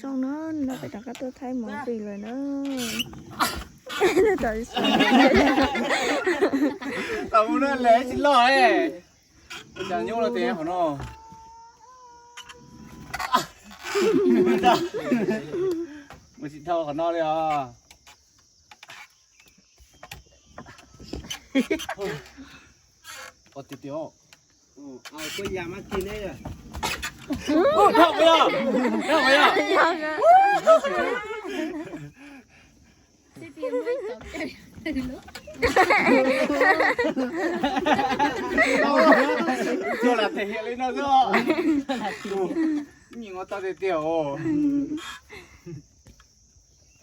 Zoo no, no peb rov qab tuaj thaij movie lawm na. Tau mus na, lawv tsis loj. Cas nyuaj los tias qhov no. Mus tsis dhau qhov no li os. Ua tiag tiag. Ua ya mas kis ne. Dhau qhov no, dhau qhov no. Tsuas lam them hiam li no xwb. Nyeem ua tau tiag tiag os.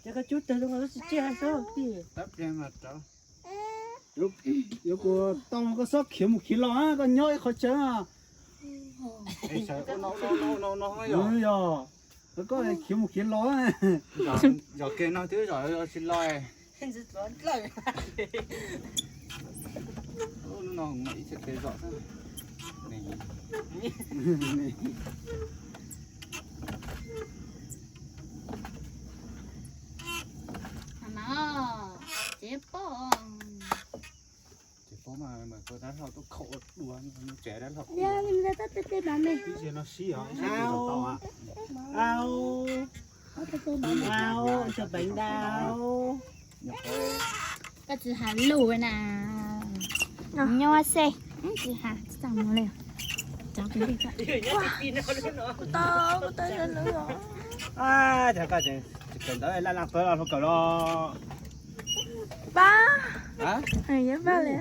Ces koj cub tawg zoo nkaus tsis tsiaj xwb tij. Yuav kuv tau koj xob khiav mus khiav los, koj nyob ib qho chaw. Yog, koj khiav mus khiav los. Zom kiag no twb zom tsis los. Lub no mas ib txhia kev zom xwb. Tsev pob, tsev pob mas dab laug tuaj khaum dua, tsev dab laug. Ib txhia no sib os, ib txhia tau. Au, au, cov peev dau. Koj tsis has lus na. Nyob xej, tsis has tsis tau mus li. Kuv tau, kuv tau lus. Cas koj tsis kawm ntawv laj laj tawv los hluas kawm los. Pab, yeej pab li.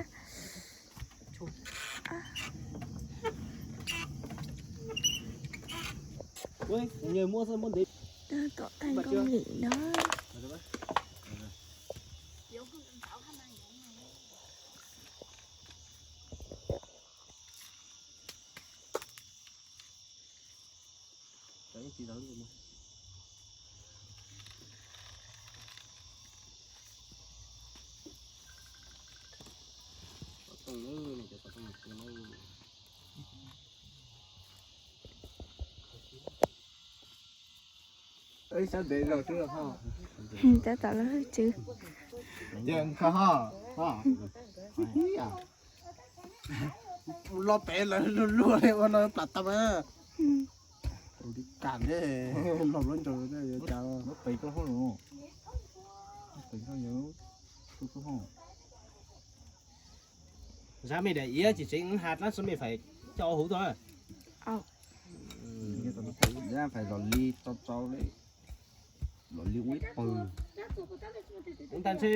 Tom tag koob lim no. Tab tom lub hwj tswv. Los pem lawv luag luag li ua no plam tau. Kam ne, los lub ntsog cas. Zab me daim iab tsis tseev has dab tsi me fais coj huv tau. Fais los li tso tsau li, los li ua ib pawg. Ntag ntshe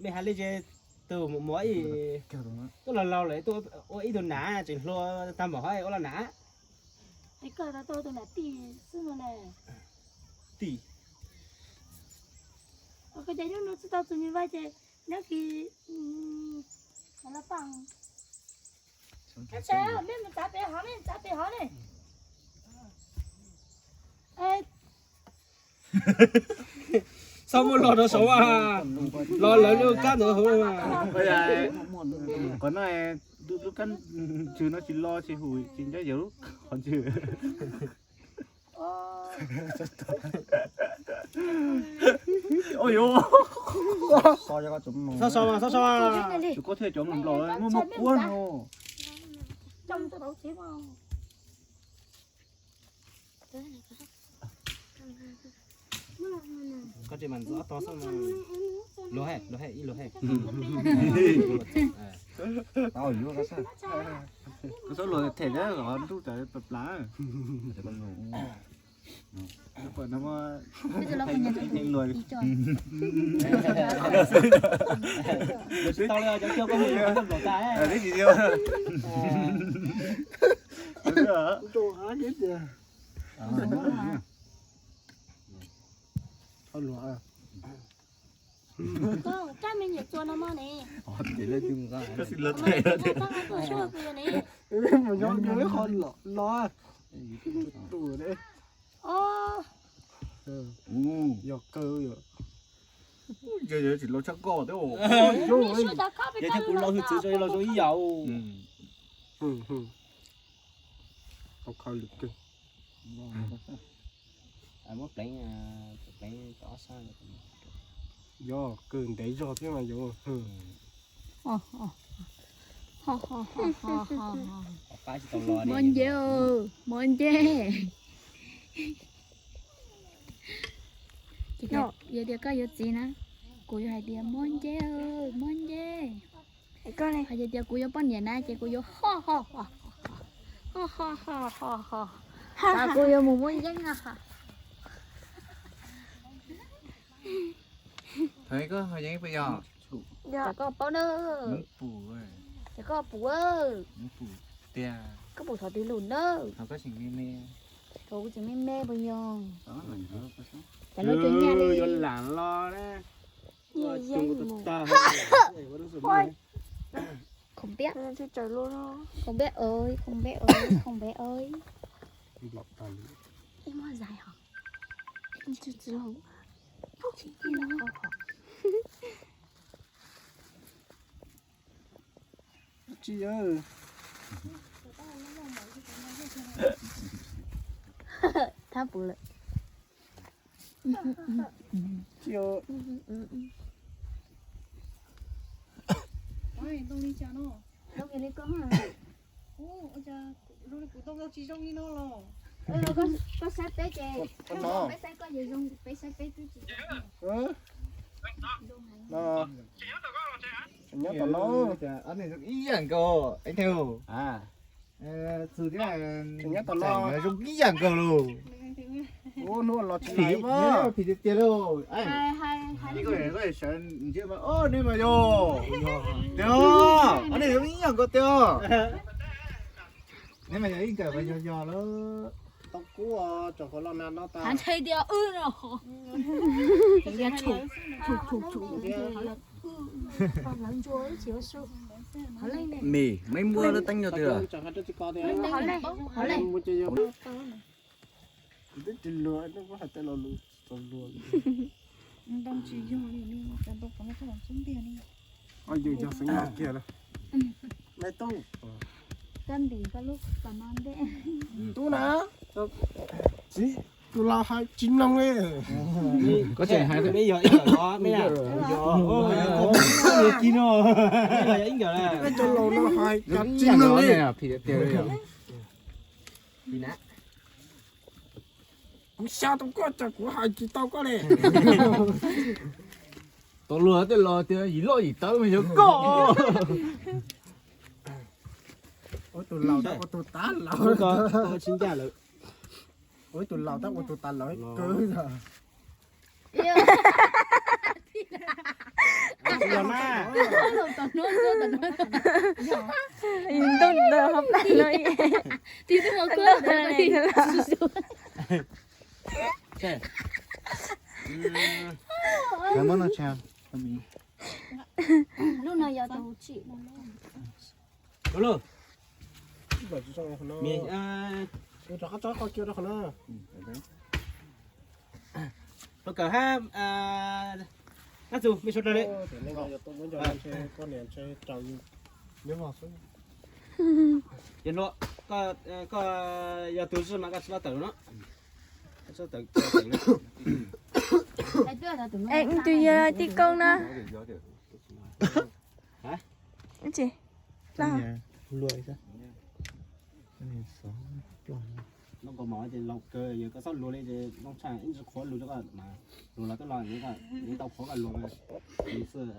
me has li ces tus muam ib tuaj laus laus lawm tuaj ua ib tug nam tseem hluas tag npaum hov ua los nam. Tim. Koj ces hnub no tsis tau txog me vaj ces nyob kis los paj. Mej mus txav pem hov, mej txav pem hov ne. Txhob muab los rau saud mas, los lawv lub kab ntawd hauv mas. Qhov no lub kab ntswg no tsis los tsis hum tsis ncaj yawg lub qhov ntswg. Ua yuav txhob so mas, txhob so mas. Tus koj thiaj cov nplaum muaj muaj kuab no. Koj tsis mas ntxov to xwb mas. Luag he, luag he, ib luag he. Tau yuav koj xwb. Koj xub luag them thiab los ntuj tas plav. Tau li cov cua koj muab nplaum tas. Koj, kab me nyuam txua no mog ne. Mus nyob nyob ib qho los los. Yog kaw yom. Yog tsis los tshaj koj thiab. Yog thiab kuv los hwj txwv tso los zoo ib yam. Tau khaws lwm kawg. Muab pleev, pleev tau ob sab. Yog kawg ntev zog thiab mas yog. Muab nce, muab nce. Yog tias koj yuav txiv na, kuv yuav hais tias muab nce, muab nce. Hais tias kuv yuav poj niam na ces kuv yuav ho ho ho ho ho ho ho ho. Kuv yuav mus muab yeeb na. Thov koj ho yeeb puas yog? Cov koj paub na. Cov koj pum. Tiag. Koj pum thov twg lus na? Thov koj tseem me me. Thov kuv tseem me me puas yog? Cov lub cov nyiaj li. Yuav lam los na. Khoom npiab. Khoom npiab ơi, khoom npiab ơi, khoom npiab ơi. Ib muab zais hos. Tsis yog. Thab pum lawm. Koj saib peb ces, peb saib koj ces zoo, peb saib peb twb tsis zoo. Nyob tom no. Ib yam nkaus. Txus thiab, nyob tom no zoo ib yam nkaus los. Hnub los tsis lais mas phim tiag tiag lauj. Koj sawv ntsia mas, o, nej mas yog tiag, o, nej zoo ib yam nkaus tiag. Nej mas yog ib nkawm mas yog yog lawm. Tau kub tsoom qhuav los nag no tas. Ntshai tias wb no. Mim, maiv muab lub teeb nyob twg? Kuv twb tsis luag, kuv hais tej lo lus txaus luag. Yus yog xeev Los kiag lawm. Maiv Tub. Tub na. Tsis, tus laus hais tsis mloog li. Koj tseem hais, meb yog ib nkawm os, meb yog ib nkawm. Cov laus no hais cas tsis mloog li. Kuv xav tau koj cas kuv hais tsis tau koj li. Tau luag tej los tias yim loj yim tawv mas yog koj. Ua tus laus tab ua tus tas laus. Ua tus laus tab ua tus tas laus kawg. Lub no yog tus tsim no. Rov qab tso qhov kiag rau qhov no. Rau kawm hab, Nab Txus, mej suav dlawg li. Yawg hluas, koj yog tus zis mas koj tsis tau tawm no. Es tus yog tij koob na. Ntsis, lub kaus mom ces laus kawg, yog koj txhob luag li ces Looj Tshaj ib ntsis qhuav lug rau koj mas, lug los twb los, nws tau qhuav koj lug mas, nws xwb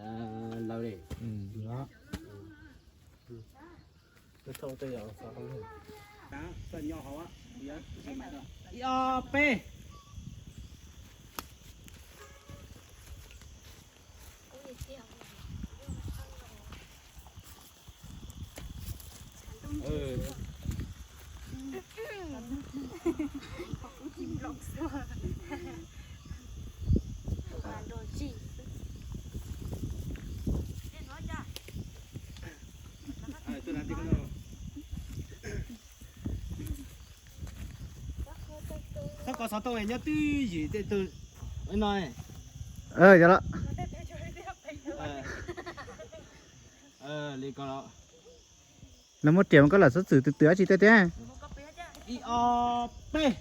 lawm li. Ib ob peb. Xov ko xov tooj nyob twj ywm tej tug no. Yog los. Li ko los. Lawv muab riam mas koj lam xov xwm twg twg dab tsi tej thiab. Ib ob peb.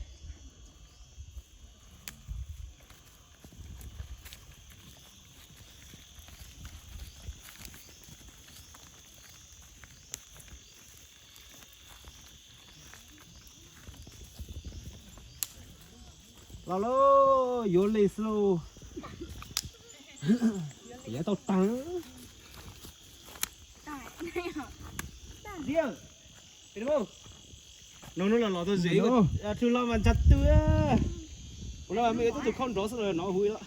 Los lauj, yuav li xwb lauj. Yav tau tag. Diam, no no los los tau zem, rhw los mas ntsag twg. Ua no mas me tub tus khauj nrov xwb los no hu ib los.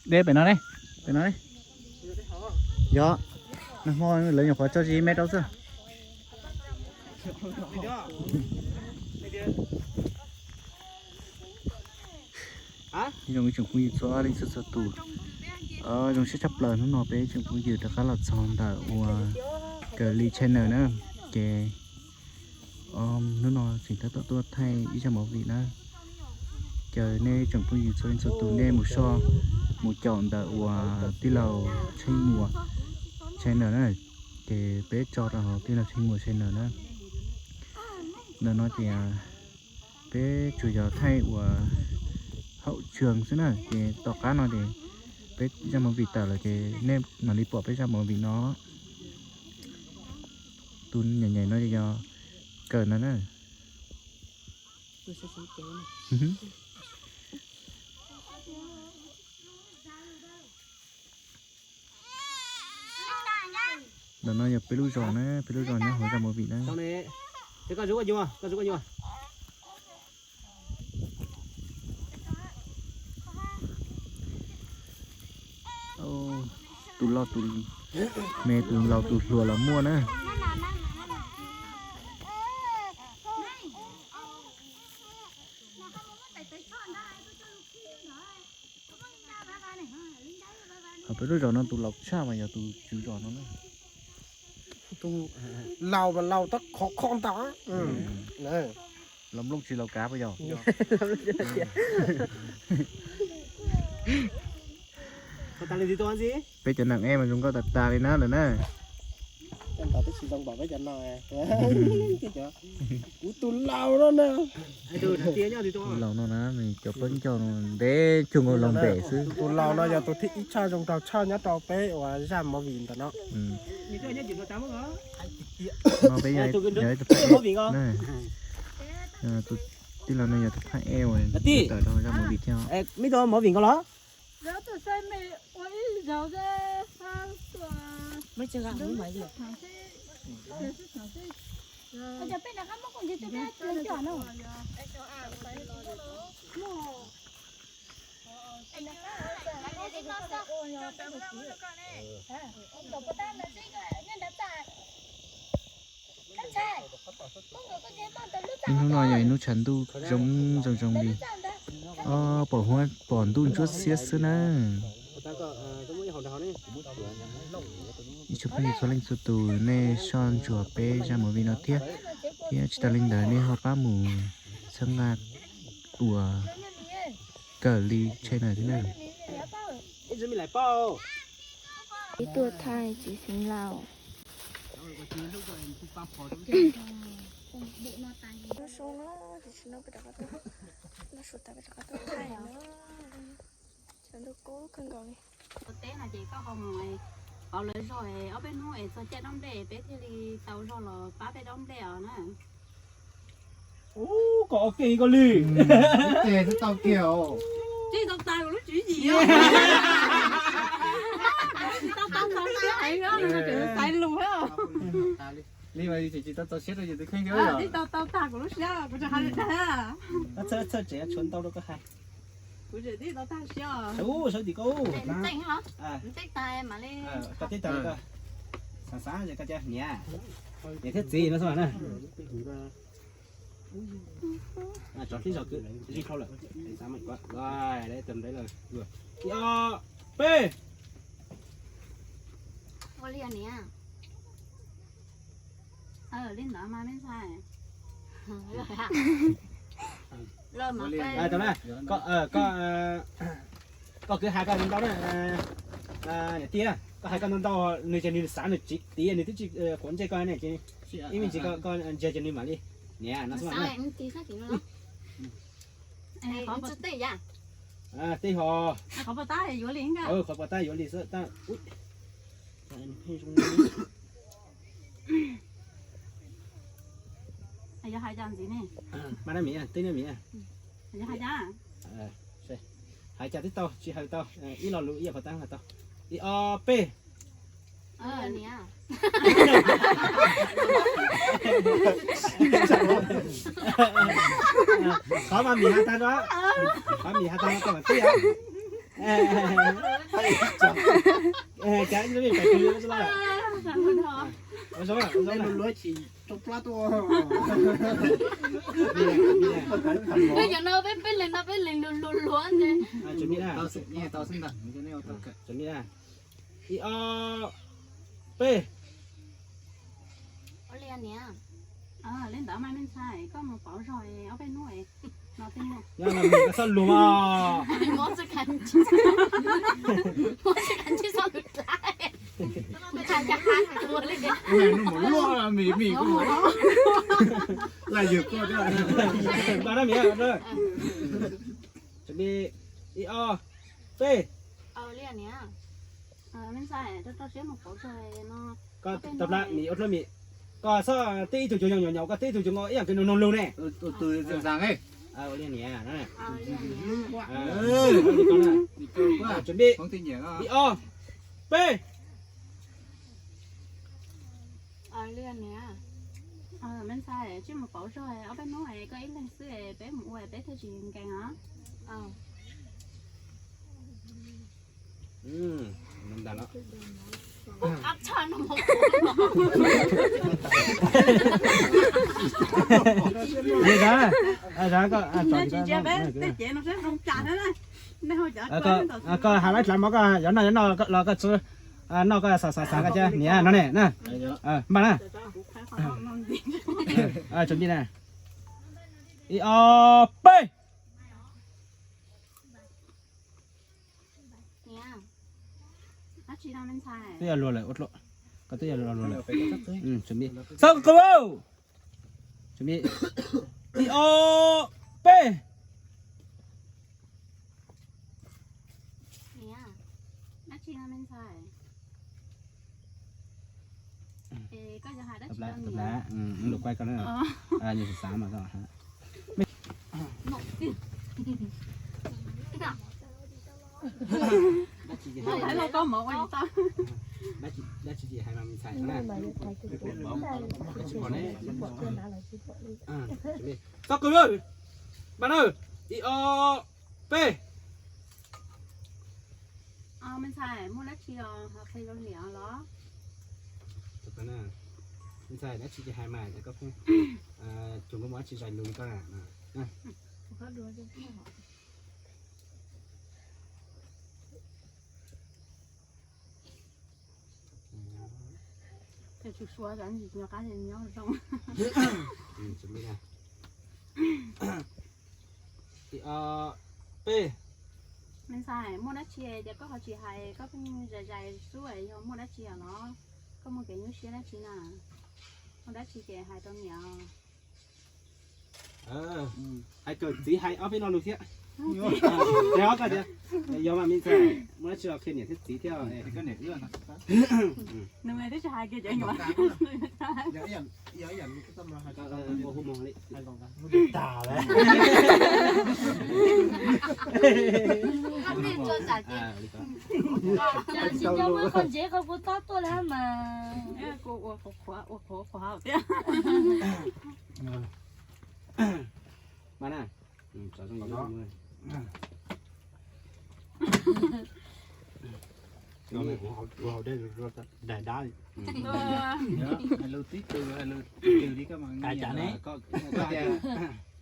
Deb pem no ne, pem no ne. Yog, nag hmo lawv nyuam qhuav tso zis me rau xwb. Zoo ib tsoom phooj ywg txhua leej txhua txhua tus, zoo siab tshaj plaws hnub no peb tsoom phooj ywg rov qab los txog ntawm uas Kawm Li channel na. Ces hnub no tseem tab tom tuaj thaij ib zaj movie na. Caw nej tsoom phooj ywg txhua leej txhua tus nej mus soj mus caum ntawm uas tij laug Tsheej Muas channel na. Ces peb tso rau hauv tij laug Tsheej Muas channel na. Ntawm no ces peb tsuas yog thaij uas hauv tsev xwb na, ces tom qab no ces peb zaj movie tawm lawm ces nej mam li pom peb zaj movie no. Tus nyaim nyaim no yog Kawm no na. Ntawm no yog peb lub zos na, peb lub zos nyob hauv zaj movie na. Tus laus tus, me tus laus tus hluas los muaj na. Ho peb lub zos no tus laus tshaj mas yog tus tswv zos no na. Tus laus mas laus tab khov kho ntawd. Laus nplooj tsis laus kav puas yog? Peb cov neeg ej mas zoo nkauj tas tas li na lawm na. Kuv tus laus no na, tus laus no na, nws cov pab ncauj no ntev cuag nkaus laus npem xwb. Tus laus no yog tus thib ib tshaj zoo nraug tshaj nyob rau peb uas zaj movie ntawm no. No peb yog tus, tij laug no yog tus phab ej uas tawm rau zaj movie thiab. Meb tau movie nkaus los? Hnub no yog ib hnub tshav ntuj zoo zoo zoo li, pom huab pom ntuj ntsuab xiab xwb na. Ib tsoom phooj ywg txhua leej txhua tus nej soj ntsuam peb zaj movie no thiab, thiab tsis tas li ntawd nej ho pab mus txhawb nqa uas Kawm Li channel thiab na. Ib tuaj thaij txiv xeev laus. Teb no ces koj ho mus hauv lawv zog es ob peb hnub es txog caij dob nplej peb thiaj li tau zog los pab peb dob nplej os na. Ub, koj ua ke koj li. Tes xwb tau kiag os. Tsis tau tas kuv lub tswv yim os. Tsis tau tau txaus siab heev os, tsis tau txaus siab rau yus tus kheej thiab. Tsis tau tau tag kuv lub siab, kuv tseem hais li dag. Txhawj tseem tshuav ntau rau koj hais. Kuv tseem tib tau tag siab os. Sawv tim koj. Koj tib tau koj xav xav koj cov niam, niam thiab txiv no xwb na. Tsov hlib zog kwv zig dhau lawm. Ib ob peb. Ua li niam. Li ntawd mas me ntxhais. Koj kwv hais koj ntau na, niam tij. Koj hais koj ntau ntau, nws ces nws xav nws txiv tias nws twb tsis quav ntsej koj ne, ces ib me ntsis koj ntsia ces nws mam li niam no xwb. Tej ho qhov pov tab yuav li xwb tab. Mas na miv, tej na miv, hais cas twb tau, tsis hais tau, ib lo lus ib yam pov tab hais tau. Ib ob peb. Qhov mas miv has tag no, qhov miv has tag no koj mam tib. Cas ib lub pais tug zoo, Peb cov no peb peb leeg no peb leeg luag luag luag ntag. Tau xwb ntag. Ib ob peb. Li ntawd mas me ntxhais, koj mus pauv zog ob peb hnub no tej. Yog no koj txhob luag mog. Mus luaj mim mim kuv laj yug koj thiab. Ib ob peb. Koj tau plab mim ua dluab mim, koj txhob tib ib tug cuag nyuam nyuam, koj tib ib tug cuag ib yam kws nug nug lug ne. Ua li niam. Ib ob peb. Me ntxhais, tsij mus pauv zog ob peb hnub, koj ib leeg xwb, peb mus ua peb thiaj tsis nkees os. Li ntawd, tej cev no saib zoo cas thiab. Koj has laib dlav mov, koj yuav noj yuav noj los koj txwv noj, koj xav xav xav koj thiab niam no ne. Npaj na. Tsum npij na. Ib ob peb. Twb yog luag lawm, koj twb yog luag lawm. Tsum npij, txhob qw. Tsum npij, ib ob peb. Txhob qw, npaj na. Ib ob peb. Me ntxhais, muaj dab tsi os, ho qhia rau niam los? Me ntxhais, dab tsi ces hais mas, koj pheej tsuas muaj dab tsi zais lus koj na. Ib ob peb. Me ntxhais, muaj dab tsi ces koj ho tsis hais, koj pheej zais zais xwb, yog muaj dab tsi os los? Koj muaj kev nyuaj siab dab tsi na? Muaj dab tsi ces hais rau niam os. Hais kom txiv hais ob peb lo lus thiab. Yog mas me ntxhais, muaj dab tsi los qhia niam thiab txiv thiab. Nws twb tsis hais kiag cov nyuam. Tsis nco muab koj ntsev qhov kuv tob tuaj li mas. Kuv ua qhuav ua qhuav qhuav hauv thiab. Mas na, daig dab li. Hais lus tib tug, hais lus tib tug li koj mas.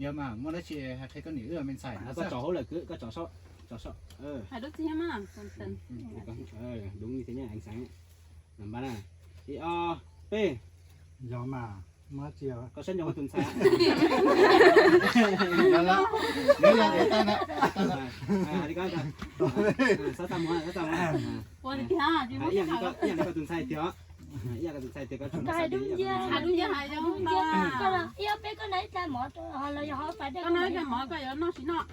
Yog mas muaj dab tsi hais qhia koj niam wb me ntxhais. Koj tso hauj lawm kwv, koj tso sab, tso sab. Hais lub txiv mas. Đúng như thế nhá, anh Sáng. Npaj na. Ib ob peb. Yog mas. Koj saib ntsoov koj tus ntxhais. Ib yam li koj tus ntxhais tiag, ib yam koj tus ntxhais tiag, koj tsuas xav tias ib yam koj tus ntxhais. Koj no ib ob peb koj noj ib dlaim mov los yog ho fais dej, koj noj ib dlaim mov koj yuav noj tsis noj.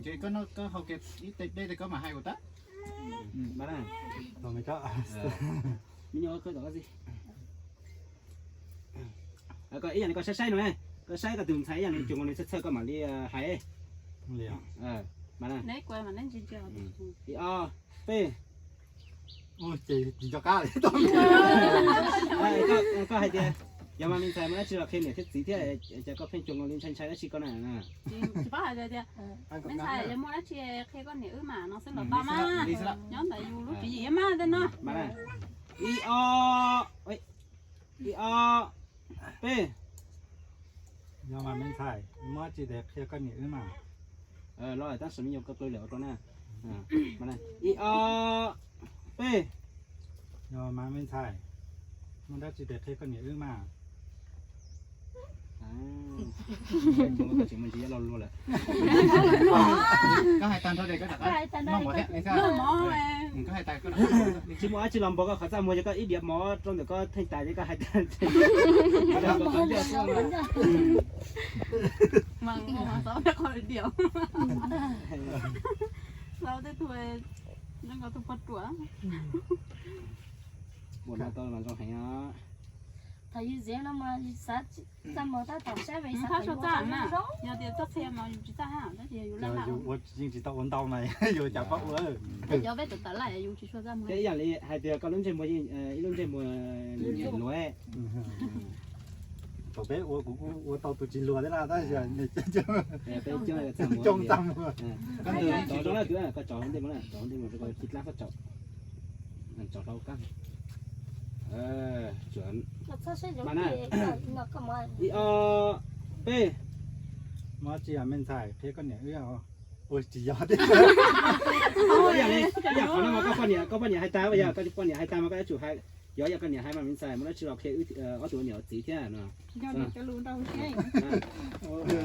Ces koj noj koj haus kiag ib dej koj mam hais kuv tau. Ib yam li koj saib saib no, koj saib koj tus ntxhais ib yam li cuag nkaus li txhawj txhawj koj mam li hais. Ib ob peb. Koj hais tias, yog mas me ntxhais muaj dab tsi los qhia niam thiab txiv thiab, cas koj pheej cuag nkaus li ntshai ntshai dab tsi koj na. Tsis paub hais tias, me ntxhais yog muaj dab tsi qhia koj niam wb mas no xwb los tau mas. Nyob ntawm yus lub tswv yim mas tej no. Ib ob, ib ob peb. Yog mas me ntxhais, muaj dab tsi ces qhia koj niam wb mas. Los tab sis me nyuam koj qw lawm ua rau na. Ib ob peb. Yog mas me ntxhais, muaj dab tsi ces qhia koj niam wb mas. Tsis muaj dab tsi los npog koj qhov txaj muag, yog koj ib diav mov rau ntawm koj theej tais ces koj hais tias, ua no tau mas zoo heev os. Thaum yus txiv no mas xav txaj muag tab tom saib, yog tias txoj qhia mas yus tsis txaj hab, tab sis yus yeej tsis tau ua ntau mas yus cas paub ua. Thiab ib yam li hais tias koj lub ntsej muag, ib lub ntsej muag luav. Thaum peb ua kuv kuj ua tau tus tsis luag thiab na, tab sis peb coob txaj muag. Koj tso zoo na, koj tso ntej muag, tso ntej muag rau koj tib dlaab koj tso. Tso hlau kab. Ib ob peb. Muaj dab tsi me ntxhais qhia koj niam wb os. Ua tsis yog tiag. Ib yam li, ib yam qhov no mas koj poj niam, koj poj niam hais tag, yog koj poj niam hais tag mas koj yuav tsum hais, yog, yog koj niam hais mas me ntxhais muaj dab tsi los qhia ob tug niam txiv thiab no.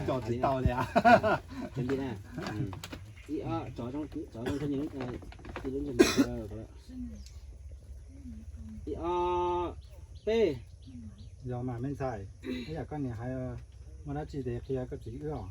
Tso tsis tau li. Ib ob, tso zoo, tso zoo, ib ob peb. Yog mas me ntxhais, ib yam koj niam hais, muaj dab tsi ces qhia koj txiv wb os.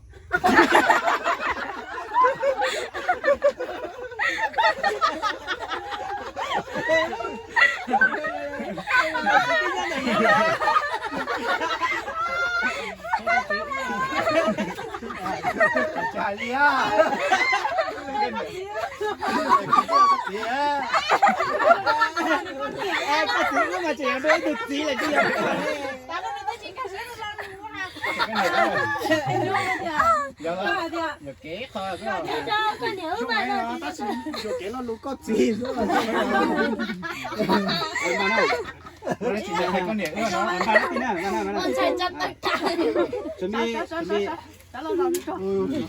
Koj txiv wb mas tseem yog dua ib tug txiv lawm tsis yog. Kev qhov tab sis yuam kev lo lus koj txiv xwb.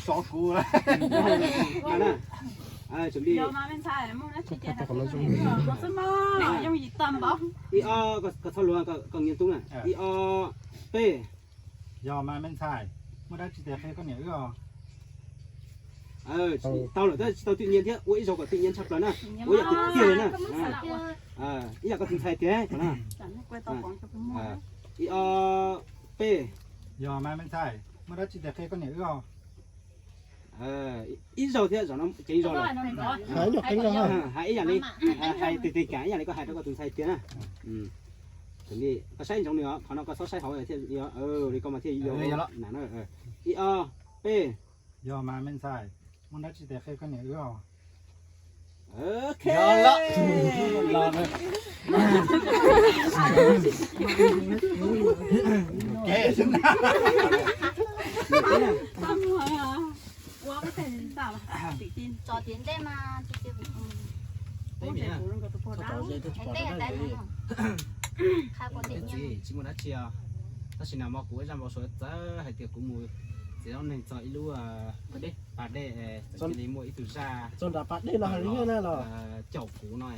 Sov kuv. Ib ob, koj txhob luag, koj nyiaj tub na. Ib ob peb. Yog mas me ntxhais, muaj dab tsi ces qhia koj niam wb os. Tau lawm tab sis tsis tau twm nyiam thiab, ua ib zaug kom twm nyiam tshaj plaws na. Ua ib yam tiag tiag li na. Ib yam koj tus ntxhais tiag. Ib ob peb. Yog mas me ntxhais, muaj dab tsi ces qhia koj niam wb os. Ib zaug thiab, zaum no ceev zaug lawm. Hais ib yam li, hais tig tig kam ib yam li koj hais rau koj tus ntxhais tiag na. Koj saib ntsoov nws os, qhov no koj txhob saib hauv thiaj li, li koj mas thiaj yuav na. Ib ob peb. Yog mas me ntxhais, muaj dab tsi ces qhia koj niam wb os. Tso tiav ntej mas. Tsis muaj dab tsi os. Tab sis nag hmo kuv ua zaj npau suav txawv hais tias kuv mus txiav zaub neeg txog ib lub pas dej, txawm cia li muaj ib tug zaj txog nram pas dej no hais li na los caum kuv no.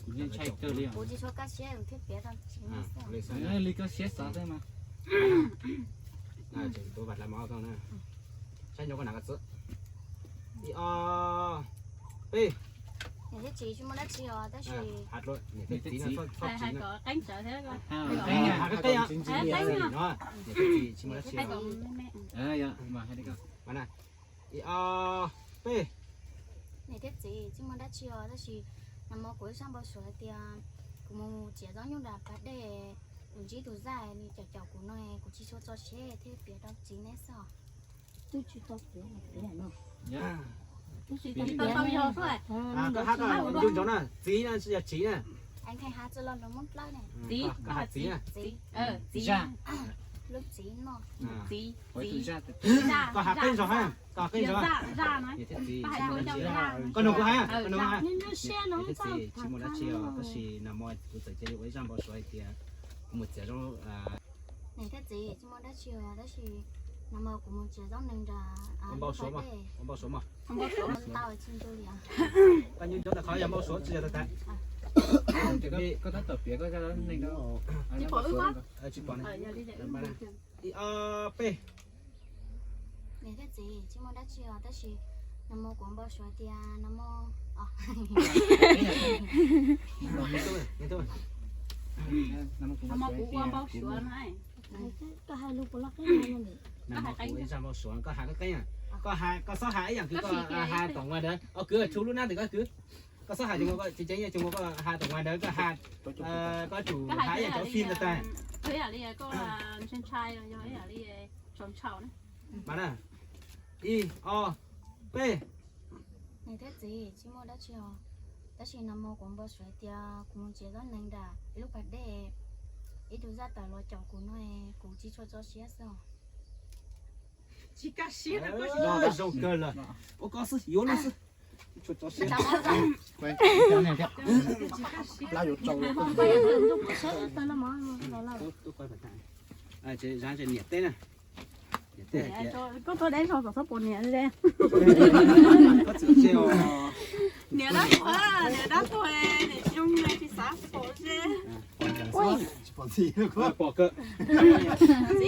Kuv tsis tshua kaj siab thiab piav rau txiv xwb. Li koj siab xav xwb mas. Saib nco koj nam koj txiv. Ib ob peb. Niam thiab txiv tsis muaj dab tsi os tab sis, niam thiab txiv, niam thiab txiv tsis muaj dab tsi os. Ib ob peb. Niam thiab txiv tsis muaj dab tsi os tab sis nag hmo kuv ib zaj npau suav hais tias kuv mus txiav zaub nyuj nram pas dej, kuv ntsib tus zaj nws caum caum kuv no, kuv tsis tshua txaus siab thiaj piav rau txiv neb xwb os. Twb tsis tau piav, piav no. Koj hais koj ntu ntsoov na, txiv na, yog txiv na. Txiv, koj hais txiv na. Txiv, lub txiv no. Txiv, koj hais qeeb zog ha, koj hais qeeb zog. Koj nug kuv hais, koj nug hais. Txiv tsis muaj dab tsi os tab sis nag hmo kuv txawm cia li ua ib zaj npau suav hais tias kuv mus txiav zaub. Niam thiab txiv tsis muaj dab tsi os tab sis nag hmo kuv mus txiav zaub nees nram, ua npau suav, ua npau suav mas. Tsis nco li os. Koj nco ntsoov ntawm qhov yog npau suav tsis yog tag tag. Koj tab tom piav koj zaj neeg rau. Tsis pom wb. Tsis pom ne. Ib ob peb. Niam thiab txiv tsis muaj dab tsi os tab sis nag hmo kuv npau suav tias nag hmo, nag hmo kuv ua npau suav na. Koj hais lus puas loj qeeb na. Nag hmo kuv ib zaj npau suav koj hais qeeb qeeb, koj hais, koj xob hais ib yam kwv koj hais tom nqa ntawd os kwv, tshuav lub nab ntawm koj kwv. Koj xob hais cov, koj tseem ceeb cov koj hais tom nqa ntawd koj hais, koj tsum hais ib yam cov fim ntawd tag. Ib yam li koj ntshai ntshai los yog ib yam li txhaum txhaum na. Ib ob peb. Niam thiab txiv tsis muaj dab tsi os tab sis nag hmo kuv npau suav tias kuv mus txiav zaub nees nram ib lub pas dej, ib tug zaj tawm los caum kuv no, kuv tsis tshua txaus siab xwb os. Tsis kaj siab, zoo kawg lawm, ua koj xwb yuav lub xwb. Tsis txaus siab. Niam teb na. Koj txhob deb zog kom txhob pom niam. Niam dab tuag, niam dab tuag, niam tsis zoo, tsis xav pom ze. Pom txiv, txiv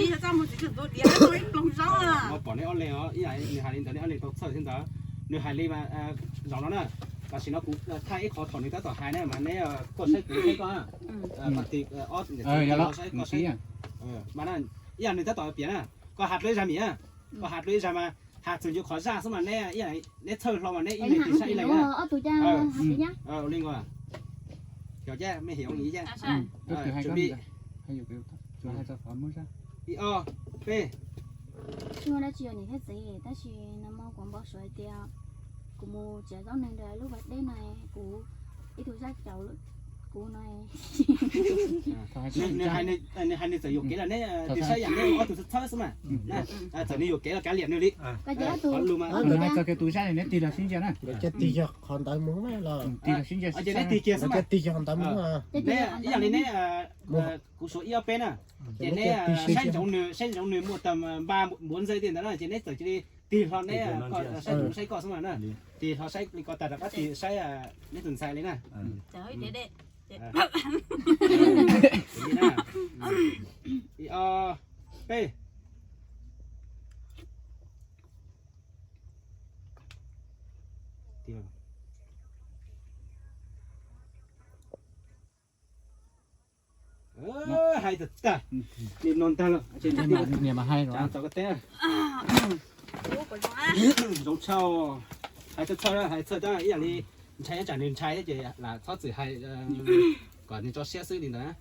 yog txaj muag txiv txawm tus diav ib ploog zaub. Pom neb ob leeg os, ib yam nws hais li ntawd neb ob leeg tau txhawj thiab ntawd. Nws hais li mas zaum no na, tam sim no kuv thaij ib qho thaum nws tab tom hais na mas neb kuj saib kuv saib koj, koj tig ob saib koj saib. Mas na, ib yam nws tab tom piav na, koj hais dua ib zaj mas, koj hais dua ib zaj mas hais txog ncu qhov zaj xwb mas neb, neb txhawj hlo mas neb ib leeg tig saib ib leeg na. Li nkaus, cov cab mej hiam ib cab, ib ob peb. Tsis muaj dab tsi os niam thiab txiv, tab sis nag hmo kuv npau suav hais tias kuv mus txiav zaub neeg rau lub pas dej no, kuv ib tug zaj caum kuv no. Nws hais nws txawm yuam kev los neb tig saib yam neb ob tug txhawj xwb mas. Txawm nws yuam kev los kav liam nws li. Qhov lus mas, tus zaj neb tig los sib ntsia na. Ces neb tig kiag xwb mas. Ib yam li neb, kuv suav ib ob peb na, ces neb saib ntsoov nws, saib ntsoov nws muaj tag npaj npuav ntxawg tiag ntawd na ces neb txawm cia li tig hlo neb, saib kuv saib koj xwb mas na. Tig hlo saib li ko tag rov qab tig saib neb tus ntxhais li na. Ib ob peb. Hais tag tag, niam no ntag los, niam mas hais tau koj teb. Zoo tshaj, hais txhawj txhawj, hais txhawj tab ib yam li ntshai, tsam nws ntshai ces lam txhob txwm hais kom nws tso siab xwb li ntawd.